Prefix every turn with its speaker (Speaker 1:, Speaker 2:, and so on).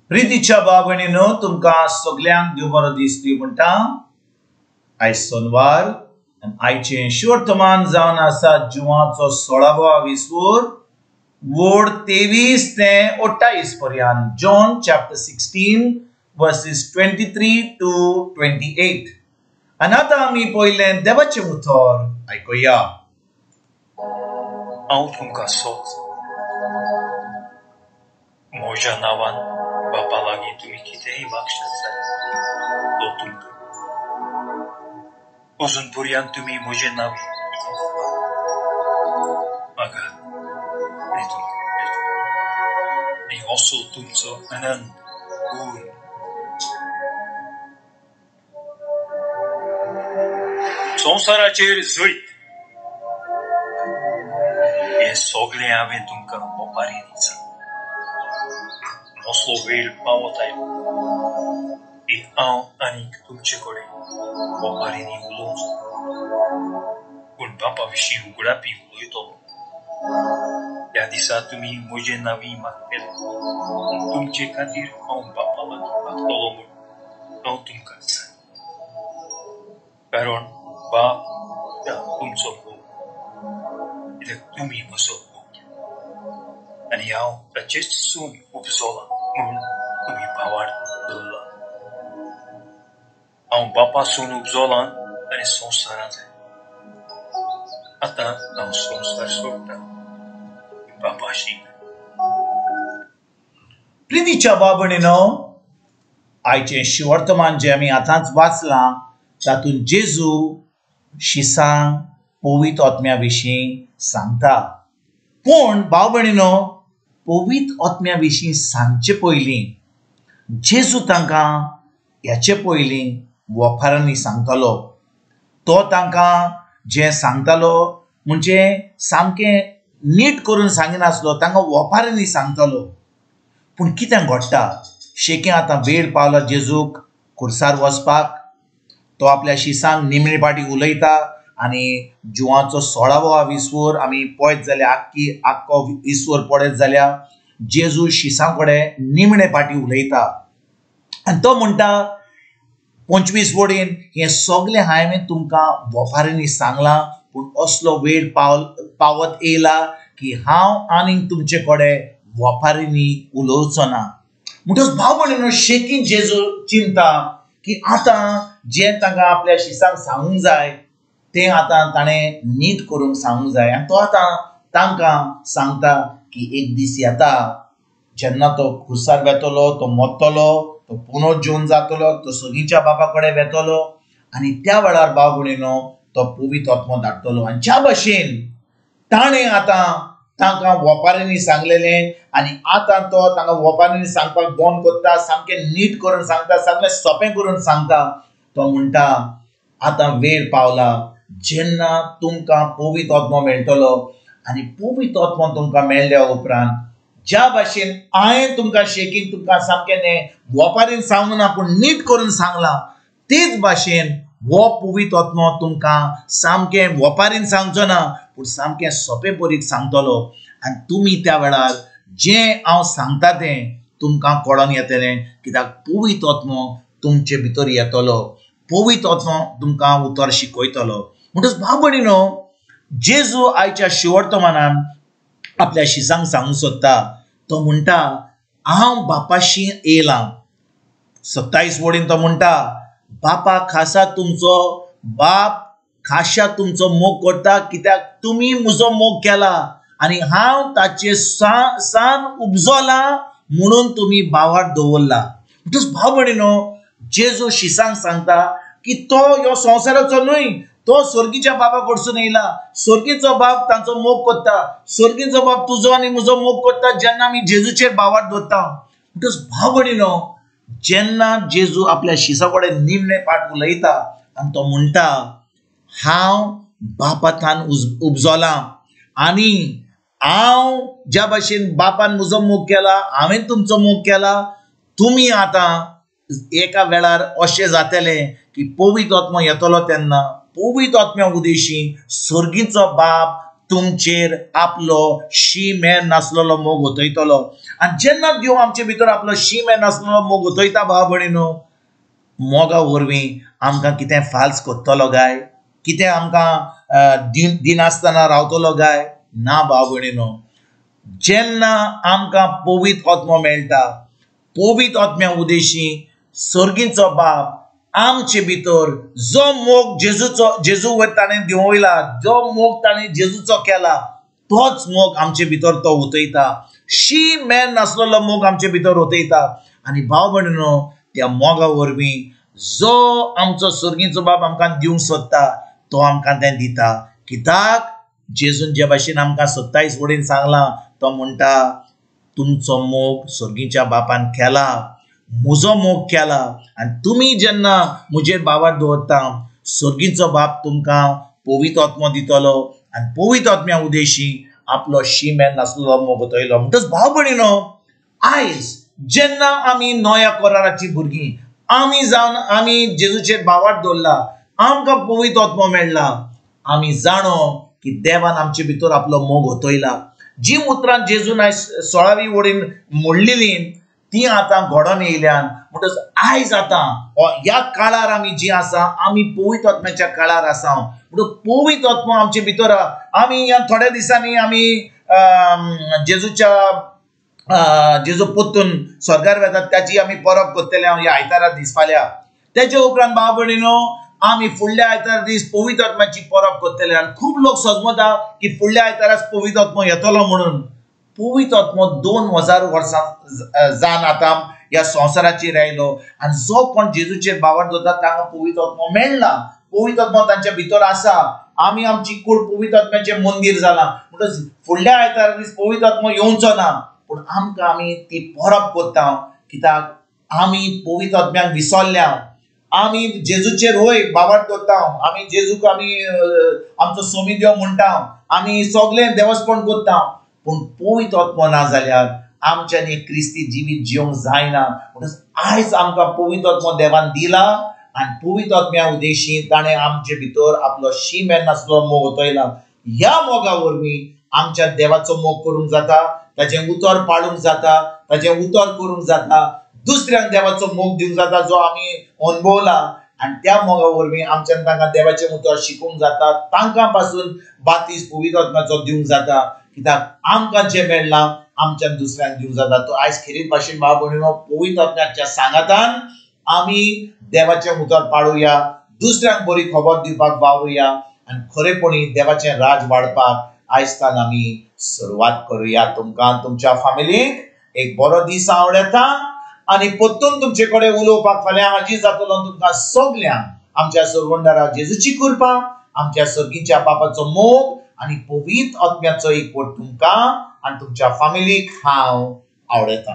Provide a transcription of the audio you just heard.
Speaker 1: प्रितीच्या भाव भयणीनो, तुमकां सगल्यांक देव बरो दीस दी म्हणटा. आयज सोनवार आनी आयचें शिवर्तमान जावन आसा जुवाचो 16वो विसवूर वोड 23 ते 28 पर्यंत. John chapter 16 verses 23 to 28. आनी आतां आमी पयलें देवाचें उतर आयकुया.
Speaker 2: हांव तुमकां सोद म्हज्या नांवान बापा लागीं तुमी कितेंय मागशात जाल्यार तो तुमकां. अजून पर्यंत तुमी म्हजे नांवी कितेंच मागात आनी तुमकां मेळटलें, आनी असो तुमचो आनंद पूर्ण. संवसाराचेर जैत हें सगळें हांवें तुमकां ओपारींनी सांगलां. असलो वेळ पावत आयलो की हांव आनीक तुमचे कडेन ओपारींनी उलोवचो, पूण बापा विशीं उगडापी उलयतलो. त्या दिसा तुमी म्हजे नांवी मागतले, तुमचे खातीर हांव बापा लागीं मागतलो म्हूण हांव तुमकां सांग. कारण बाप तुमचो मोग, कित्याक तुमी म्हजो मोग केला आनी हांव ताचेच सून उपजोलां म्हूण तुमी भावार्थ दवरला. हांव बापासून उपजोलां आनी संवसारांत आयलां. आतां हांव संवसार सोडटा बापाशी.
Speaker 1: प्रितीच्या भाव भयणीनो, आयचें शिवर्तमान जें आमी आतांच वाचलां तातूंत जेजू शिसांक पवित्र आत्म्या विशीं सांगता. पूण भाव भयणीनो, पवित्र आत्म्या विशीं सांगचे पयलीं जेजू तांकां ह्याचे पयलीं वोपारांनी सांगतालो. तो तांकां जें सांगतालो म्हणजे सामकें नीट करून सांगिनासलो, तांकां वोपारांनी सांगतालो. पूण कितें घडटा, शेकें आतां वेळ पावला जेजूक खुर्सार वचपाक. तो आपल्या शिसांक निमणे पाटी उलयता आनी जुवाचो 16वो विसवूर आमी पळयत जाल्यार आख्खी आख्खो विसवूर पळयत जाल्यार जेजू शिसां कडेन निमणे पाटी उलयता आनी तो म्हणटा 25 वडीन, हें सगळें हांवें तुमकां वोपारींनी सांगलां, पूण असलो वेळ पावत येयला की हांव आनीक तुमचे कडेन वोपारींनी उलोवचो ना. म्हणटकच भाव भयणीनो, शेकीं जेजू चिंता की आतां जें तांकां आपल्या शिसांक सांगूंक जाय तें आतां ताणें नीट करूंक सांगूंक जाय. आनी तो आतां तांकां सांगता की एक दीस येता जेन्ना तो खुर्सार वेतलो, तो मरतलो, तो पुनर्जीवन जातलो, तो सगळींच्या बापा कडेन वेतलो आनी त्या वेळार भाव भयणीनो तो पवित्र आत्मो धाडटलो. आनी ज्या भशेन ताणें आतां तांकां वोपारींनी सांगलेलें आनी आतां तो तांकां वोपारींनी सांगपाक बंद करता, सामकें नीट करून सांगता, सामकें सोंपें करून सांगता. तो म्हणटा आतां वेळ पावला जेन्ना तुमकां पवित्र आत्मो मेळटलो आनी पवित्र आत्मो तुमकां मेळ्ळ्या उपरांत ज्या भाशेन हांवें तुमकां शेकीन तुमकां सामकें वोपारीन सांगूं ना पूण नीट करून सांगलां, तेच भाशेन हो पवित्र आत्मो तुमकां सामकें वोपारीन सांगचो ना पूण सामकें सोंपें परीक सांगतलो. आनी तुमी त्या वेळार जें हांव सांगता तें तुमकां कळोन येतलें, कित्याक पवित्र आत्मो तुमचे भितर येतलो, पवित्र आत्मो तुमकां उतर शिकयतलो. म्हणटकच भाव भयणीनो, जेजू आयच्या शिवर्तमानान आपल्या शिसांक सांगूंक सोदता. तो म्हणटा हांव बापाशी येयलां. 27 वडीन तो म्हणटा बापा खासा तुमचो बाप खाशा तुमचो मोग करता, कित्याक तुमी म्हजो मोग केला आनी हांव ताचे सान उपजोलां म्हणून तुमी भावार्थ दवरला. म्हणटकच भाव भयणीनो, जेजू शिसांक सांगता की तो ह्यो संवसाराचो न्हय, तो स्वर्गीच्या बाबा कडसून येयला. स्वर्गीचो बाप तांचो मोग करता, स्वर्गीचो बाप तुजो आनी म्हजो मोग करता जेन्ना आमी जेजूचेर भावार्थ दवरता. म्हणटकच भाव भयणीनो, जेन्ना जेजू आपल्या शिसा कडेन निमणे पाट उलयता आनी तो म्हणटा हांव बापाथान उपजोलां आनी हांव ज्या भाशेन बापान म्हजो मोग केला हांवें तुमचो मोग केला, तुमी आतां एका वेळार अशें जातलें की पवित्र आत्मो येतलो तेन्ना पवित्र आत्म्या उदेशी स्वर्गीचो बाप तुमचेर आपलो शी मेर नासलेलो मोग ओतयतलो. आनी जेन्ना देव आमचे भितर आपलो शी मेर नासलेलो मोग ओतयता भाव भयणीनो, मोगा वरवीं आमकां कितें फाल्स करतलो काय? कितें आमकां दिनासतना रावतलो काय? ना भाव भयणीनो. जेन्ना आमकां पवित्र आत्मो मेळटा, पवित्र आत्म्या उदेशी सर्गीचो बाप आमचे भितर जो मोग जेजू वयर ताणें देंवयला, जो मोग ताणें जेजूचो केला, तोच मोग आमचे भितर तो ओतयता. शी मेर नासलेलो मोग आमचे भितर ओतयता. आनी भाव भयणीनो, त्या मोगा वरवीं जो आमचो सर्गीचो बाप आमकां दिवंक सोदता तो आमकां तें दिता. कित्याक जेजून जे भाशेन आमकां 27 वडीन सांगलां, तो म्हणटा तुमचो मोग सर्गीच्या बापान केला, म्हजो मोग केला, आनी तुमी जेन्ना म्हजेर बाबार दवरता सर्गीचो बाप तुमकां पवित्र आत्मो दितलो आनी पवित्र आत्म्या उदेशी आपलो शी मेर नासलेलो मोग ओतयलो. म्हणटच भाव भयणीनो, आयज जेन्ना आमी नव्या कराराची भुरगीं आमी जावन आमी जेजूचेर बावार दवरला, आमकां पवित्र आत्मो मेळ्ळा, आमी जाणो की देवान आमचे भितर आपलो मोग ओतयला. जी उतरां जेजून आयज 16वी वडीन मोडलेली ती आतां घडोवन येयल्यान. म्हणटच आयज आतां ह्या काळार आमी जी आसा, आमी पवित्र आत्म्याच्या काळार आसा. म्हणटच पवित्र आत्मो आमचे भितर. आमी ह्या थोड्या दिसांनी आमी जेजूच्या जेजू परतून स्वर्गार वेतात त्याची आमी परब करतले ह्या आयतारा दीस फाल्यां. तेच्या उपरांत भाव भयणीनो, आमी फुडल्या आयतारा दीस पवित्र आत्म्याची परब करतले. आनी खूब लोक सजमता की फुडल्या आयताराच पवित्र आत्मो येतलो म्हणून. पवित्र आत्मो 2000 वर्सां जावन आतां ह्या संवसाराचेर आयलो आनी जो कोण जेजूचेर बावर दवरता तांकां पवित्र आत्मो मेळ्ळा. पवित्र आत्मो तांच्या भितर आसा. आमी आमची कूड पवित्र आत्म्याचें मंदीर जालां. म्हणटच फुडल्या आयतारा दीस पवित्र आत्मो येवचो ना, पूण आमकां आमी ती परब करता. कित्याक आमी पवित्र आत्म्याक विसरल्या. आमी जेजूचेर वय बावर दवरता, आमी जेजूक आमी आमचो सोमी देव म्हणटा, आमी सगळें देवस्पण करता, पूण पवित्र आत्मो ना जाल्यार आमच्यांनी क्रिस्ती जिवीत जिवंक जायना. म्हणटच आयज आमकां पवित्र आत्मो देवान दिला आनी पवित्र आत्म्या उदेशी ताणें आमचे भितर आपलो शी मेर नासलो मोग ओतयला. ह्या मोगा वरवीं आमच्या देवाचो मोग करूंक जाता, ताचें उतर पाळूंक जाता, ताचें उतर करूंक जाता, दुसऱ्यांक देवाचो मोग दिवंक जाता जो आमी अणभवला. आनी त्या मोगा वरवीं आमच्यान तांकां देवाचें उतर शिकूंक जाता, तांकां पासून बातीस पवित्र आत्म्याचो दिवंक जाता. कित्याक आमकां जें मेळ्ळां आमच्यान दुसऱ्यांक दिवंक जाता. तो आयज खेरीत भाशेन भाव भयणीनो, पवित्र आत्म्याच्या सांगातान आमी देवाचें उतर पाळुया, दुसऱ्यांक बरी खबर दिवपाक वावरुया आनी खरेपणी देवाचें राज वाडपाक आयज तान आमी सुरवात करुया. तुमकां तुमच्या फामिलीक एक बरो दीस आवडटा आनी परतून तुमचे कडेन उलोवपाक फाल्यां हाजीर जातलो. तुमकां सगल्यांक आमच्या सरवंडारा जेजूची कृपा, आमच्या सर्गीच्या बापाचो मोग आनी पवित्र आत्म्याचो एकवट तुमकां आनी तुमच्या फामिलीक हांव आवडटा.